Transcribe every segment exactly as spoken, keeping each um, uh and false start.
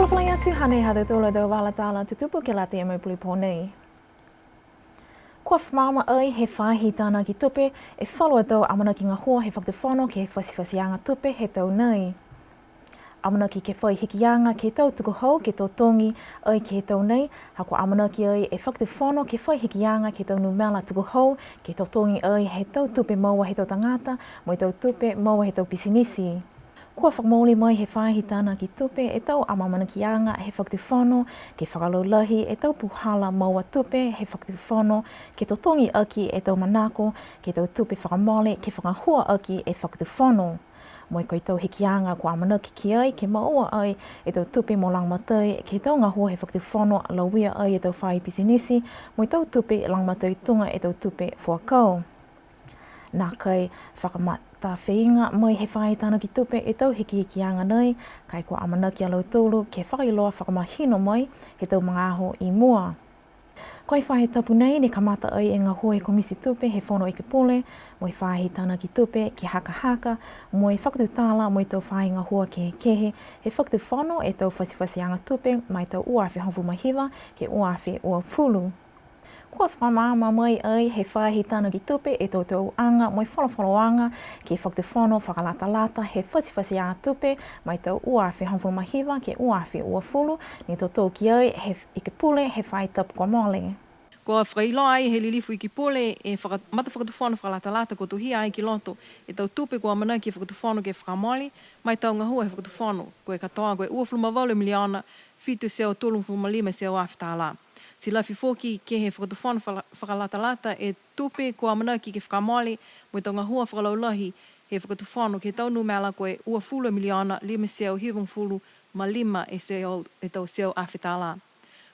Fakaalofa lahi atu, hanei ha tautolu a tau vala tala tutupu ke lata mo e puli pō nei. Kua fakamaama ai he faahi tānaki tupe e falu a tau amanaki gahua he fakatufono ke he fatifatiaga tupe he tau nei. Amanaki ke fai hikiaga ke he tau tukuhau ke totogi ai ke he tau nei, ha kua amanaki ai e fakatufono ke fai hikiaga ke he tau numela tukuhau ke totogi ai he tau tupe moua he tau tagata, mo e tau tupe moua he tau pisinisi. Kua fakamooli mai he faahi tānaki tupe e tau amaamanakiaga he fakatufono, ke fakalaulahi e tau puhala moua tupe he fakatufono, ke totogi aki e tau manako, ke he tau tupe fakamole, ke fakagahua aki e fakatufono. Mo e ko e tau hikiaga kua amanaki ki ai, ke moua ai e tau tupe mo lagomatai, ke he tau gahua he fakatufono, lauia ai e tau faahi pisinisi, mo e tau tupe lagomatai tuga e tau tupe fuakau. Nākai fakamatafeiga mai he faahi tānaki tupe e tau hikihikiaga nei, ka e kua amanaki a lautolu ke fakailoa fakamahino mai he tau magaaho i mua. Ko e faahi tapu nei ne kamata ai e gahua he Komiti Tupe he Fono Ekepule, mo e faahi tānaki tupe ke hakahaka, mo e fakatutala mo e tau faahi gahua kehekehe he fakatufono e tau fatifatiaga tupe ma e tau ua afe hogofulu ma hiva ke ua afe uafulu. Kua fakamaama mai ai he faahi tānaki tupe e tau tauaga mo e folafolaaga ke he fakatufono fakalatalata he fatifatiaga tupe ma e tau ua afe hogofulu ma hiva ke ua afe uafulu, ne totogi ai he Ekepule he faahi tapu kua mole. Kua fakailoa ai he Lilifu Ekepule e faka-, matafakatufono fakalatalata kua tohia ai ki loto e tau tupe kua amanaki e fakatufono ke fakamole, ma e tau gahua he fakatufono, ko e katoa ko e uafulu ma valu miliona, fitu e teau tolugofulu ma lima e teau afe tālā. Ti lafi foki ke he fakatufono fala-, fakalatalata e tupe kua amanaki ke fakamole, mo e tau gahua fakalaulahi he fakatufono ke he tau numela ko e uafulu e miliona, lima e teau hivagofulu ma lima e teau, e tau teau afe tālā.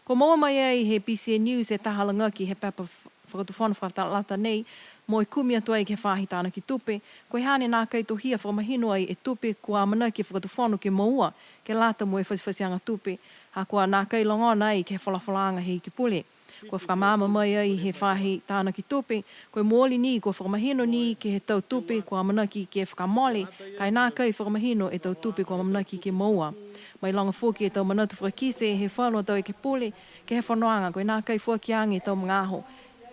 Kua moua mai ai he B C N News e taha lagaki he pepa f-, fakatufono fakalatalata nei, mo e kumi atu ai ke he faahi tānaki tupe, ko e ha ne nākai tohia fakamahino ai e tupe kua amanaki e fakatufono ke moua, ke lata mo e fatifatiaga tupe, ha kua nākai logona ai ke he folafolaaga he Ekepule. Kua fakamaama mai ai he faahi tānaki tupe, ko e mooli ni kua fakamahino ni ke he tau tupe kua amanaki ke fakamole, ka e nākai fakamahino e tau tupe kua amanaki ke moua. Mailoga foki e tau manatu fakakite he falu a tau ekepule ke he fonoaga, ko e nākai foaki age e tau magaaho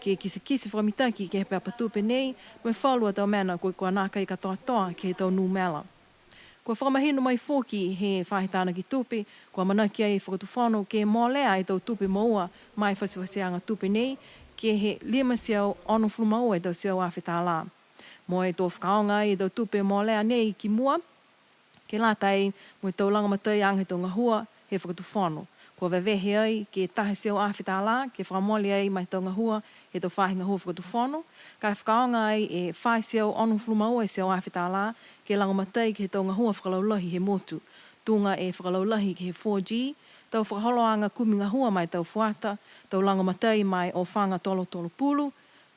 ke kitekite fakamitaki ke he pepa tupe nei, mo e falu a tau mena ko e kua nākai katoatoa ke he tau numela. Kua fakamahino mai foki he faahi tānaki tupe, kua amanaki ai e fakatufono ke molea e tau tupe moua ma e fatifatiaga tupe nei, ke he lima e teau onogofulu ma ua e tau teau afe tālā. Mo e to fakaaoga ai e tau tupe molea nei ki mua, ke lata ai mo e tau lagomataiaga he tau gahua he fakatufono. Kua vevehe ai ke taha e teau afe tālā, ke fakamole ai ma e tau gahua he tau faahi gahua fakatufono, ka e fakaaoga ai e fā e teau onogofulu ma ua e teau afe tālā, ke lagomatai ke he tau gahua fakalaulahi he motu. Tuga e fakalaulahi ke he four G, tau fakaholoaga kumi gahua ma e tau fuata, tau lagomatai ma e ofaga tolotolopulu,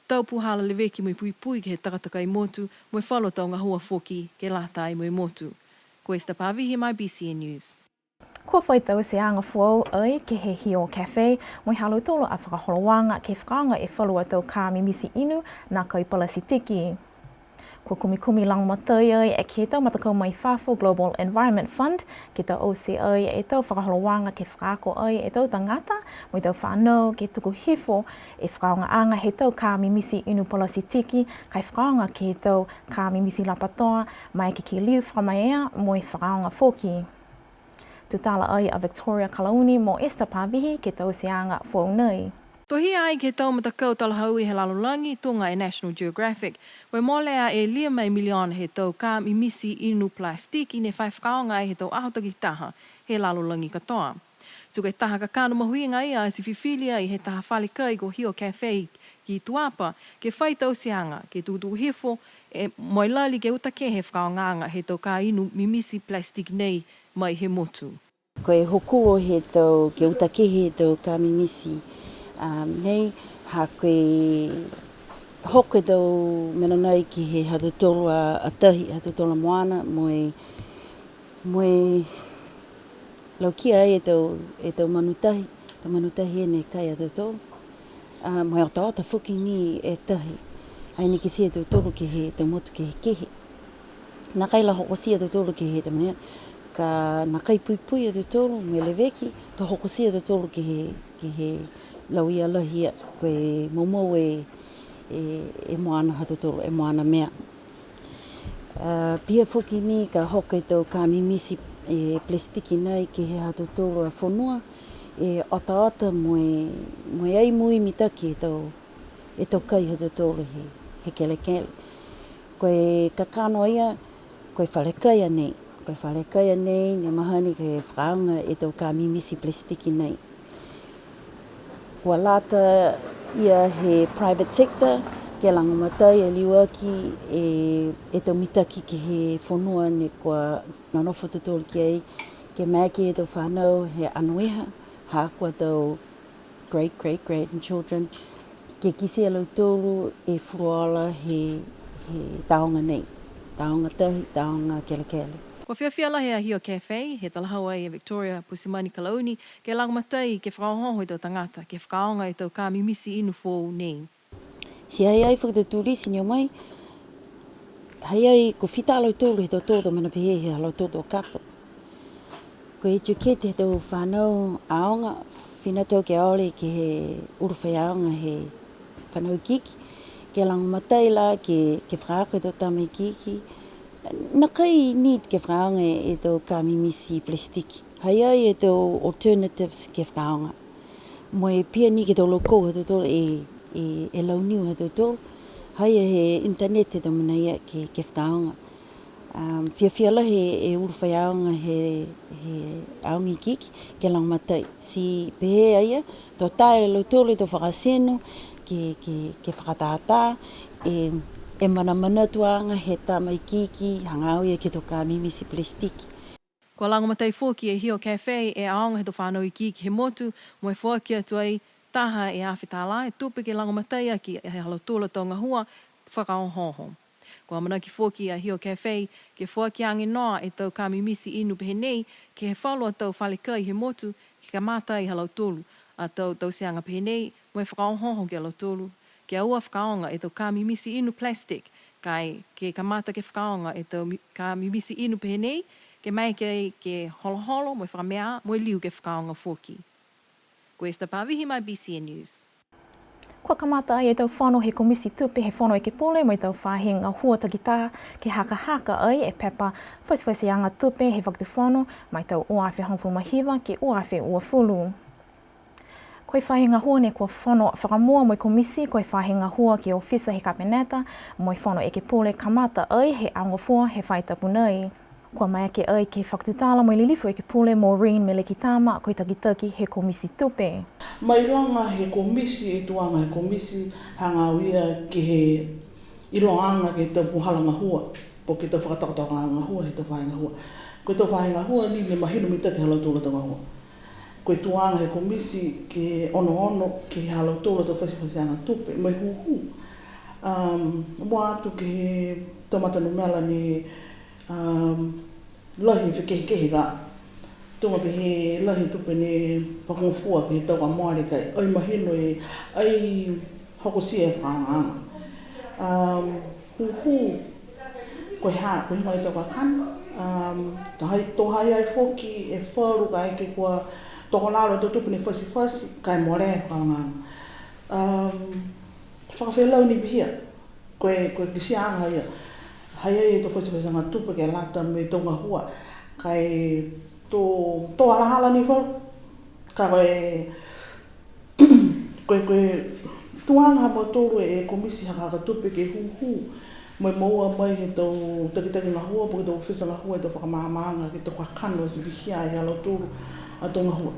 tau puhala leveki mo e puipui ke he takatakai motu, mo e falu tau gahua foki ke lata ai mo e motu. Ko Esther Pavihi mai B C N News. Kua fai tauteaga foou ai ke he Hio Cafe, mo e ha lautolu a fakaholoaga ke fakaaoga e falu a tau kā mimiti inu nākai palasitiki. Kua kumikumi lagomatai ai ke he tau matakau mai fafo Global Environment Fund, ke taute ai e tau fakaholoaga ke fakaako ai e tau tagata, mo e tau fanau ke tuku hifo e fakaaogaaga he tau kā mimiti inu palasitiki, ka e fakaaoga ke he tau kā mimiti lapatoa, maeke ke liu fakamaea mo e fakaaoga foki. Tutala ai a Victoria Kalauni mo Esther Pavihi ke he tauteaga foou nei. Tohia ai ke he tau matakau talahaui he lalolagi tuga e National Geographic, ko e molea e lima e miliona he tau kā mimiti inu palasitiki ne fai fakaaoga ai he tau aho takitaha he lalolagi katoa. Ti ko e taha kakano mahuiga ia ti fifili ai he taha fale kai ko Hio Cafe ki Tuapa, ke fai tauteaga, ke tukutuku hifo, e, mo e lali ke uta kehe e fakaaogaaga he tau kā inu mimiti palasitiki nei mai he motu. Ko e hokulo he tau, ke uta kehe he tau kā mimiti, A, nei, ha ko e hoko e tau mena nei ke he ha tautolu a, a tahi, ha tautolu a moana, mo e, mo e laukia ai e tau, e tau manu tahi, tau manu tahi e ne kai a tautolu. A, mo e otaota foki ni e tahi. Ai ne kitia e tautolu ke he tau motu kehekehe. Nākai la hokotia a tautolu ke he tau mena, ka nākai puipui a tautolu mo e leveki, to hokotia a tautolu ke he, ke he lauia lahi ia, ko e moumou e, e, e moana ha tautolu, e moana mea. A, pihia foki ni ka hoko e tau ka mimiti, e, plastiki nei ke he ha tautolu a fonua, e otaota mo e, mo e ai mui mitaki e tau, e tau kai ha tautolu he, he kelekele. Ko e kakano ia, ko e fale kai a nei. Ko e fale kai a nei, ne mahani ke fakaaoga e tau ka mimiti plastiki nei. Kua lata ia he private sector, ke lagomatai e liuaki e, e tau mitaki ke he fonua ne kua nonofo tautolu ki ai, ke maeke e tau fanau he anoiha, ha kua tau great, great, grandchildren, ke kitia e lautolu e fuluola he, he taoga nei, taoga tahi, taoga kelekele. Kua fiafia lahi a Hio Cafe, he talahau ai e Victoria Pusimani Kalauni, ke lagomatai ke fakaohooho e tau tagata, ke fakaaoga e tau ka mimiti inu foou nei. Ti ha i ai foki e tau turisi ne o mai, ha i ai kua fita a lautolu he tau tau mena pehē he ha lautolu tau kato. Kua educate e tau fanau aoga, fina tau ke ole ke he ulu faiaoga he fanau ikiiki, ke lagomatai la ke, ke fakaako e tau tama ikiiki. Nākai need ke fakaaoga e tau ka mimiti plastiki. Ha i ai e tau alternatives ke fakaaoga. Mo e pihia ni ke he tau lokou ha tautolu e, e, e launiu ha tautolu. Ha i ai he internet e tau mena ia ke, ke fakaaoga. Um, fiafia lahi e, e ulu faiaoga he, he aoga ikiiki, ke lagomatai. Ti pehē a ia, to tā e lautolu e tau fakatino, ke, ke, ke fakatātā, e, e manamanatuaga he tama ikiiki, hagaao ia ke he tau ka mimiti plastiki. Kua lagomatai foki e Hio Cafe e aoga he tau fanau ikiiki he motu, mo e foaki atu ai taha e afe tālā e tupe ke lagomatai aki e ha lautolu a tau gahua fakaohooho. Kua amanaki foki a Hio Cafe ke foaki age noa e tau ka mimiti inu pehē nei ke he falu a tau fale kai he motu, ke kamata ai ha lautolu a tau tauteaga pehē nei, mo e fakaohooho ki a lautolu, ke aua fakaaoga e tau ka mimiti inu plastic, ka e ke kamata ke fakaaoga e tau mi-, ka mimiti inu pehē nei, ke maeke ai ke holoholo, mo e fakamea, mo e liu ke fakaaoga foki. Ko Esther Pavihi mai B C N News. Kua kamata ai e tau fono he Komiti Tupe he Fono Ekepule mo e tau faahi gahua takitaha ke hakahaka ai e pepa fatifatiaga tupe he Fakatufono mai tau ua afe hogofulu ma hiva ke ua afe uafulu. Ko e faahi gahua ne kua fono fakamua mo e Komiti, ko e faahi gahua ke he Ofisa he Kapeneta mo e Fono Ekepule, kamata ai he Aho Gofua he faahi tapu nei. Kua maeke ai ke fakatutala mo e Lilifu Ekepule Maureen Melekitama, ko e takitaki he Komiti Tupe. Mailoga he Komiti e tuaga he Komiti hagaao ia ke he iloaaga ke he tau puhala gahua, po ke tau fakatokatokaaga gahua he tau faahi gahua. Ko e tau faahi gahua ni ne mahino mitaki ha lautolu a tau gahua. Ko e tuaga he Komiti ke onoono ke he ha lautolu a tau fatifatiaga tupe mo e hūhū. Um, mua atu ke he tau matanumela ne, um, lahi e fekehekehe ka. Tuga pehē lahi e tupe ne fakagofua ke he tau kua mole ka e ai mahino e ai hokotia e fakaagaaga. Um, hūhū, ko e ha, ko e heigoa e tau kakano. Um, to ha i ai, to ha i ai foki e falu kaeke kua tokolalo e tau tupe ne fatifati, ka e mole e fakaagaaga. Um, fakafelau ni pihia, ko e, ko e kitiaaga ia. Ha i ai e tau fatifatiaga tupe ke lata mo e tau gahua, ka e to, to halahala ni falu. Ka ko e, ko e, ko e tuaga ha mautolu e Komiti Hakahaka Tupe ke hūhū mo e moua mai he tau takitaki gahua, po ke tau ofisa gahua e tau fakamaamaaga ke he tau kakano ati pihia e ha lautolu a tau gahua.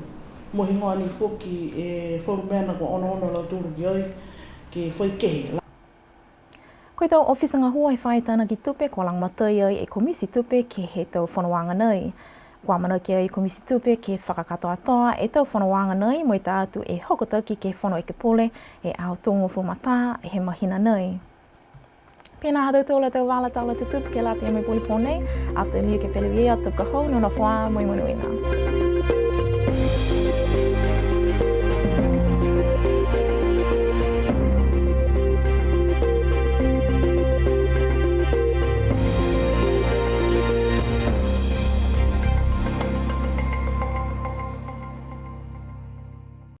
Mo e heigoa ni foki e falu mena kua onoono a lautolu ki ai, ke fai kehe. Ko e tau ofisa gahua he faahi tanaki tupe kua lagomatai ai e Komiti Tupe ke he tau fonoaga nei. Kua amanaki e Komiti Tupe ke fakakatoatoa e tau fonoaga nei mo e taatu e hokotaki ke he Fono Ekepule he aho tolugofulu ma taha he mahina nei. Pihia ha tautolu a tau vala tala tutupu ke lata mo e pouli pō nei, ato liu ke feleveia atu ka hau, nonofo ā mo e monuina.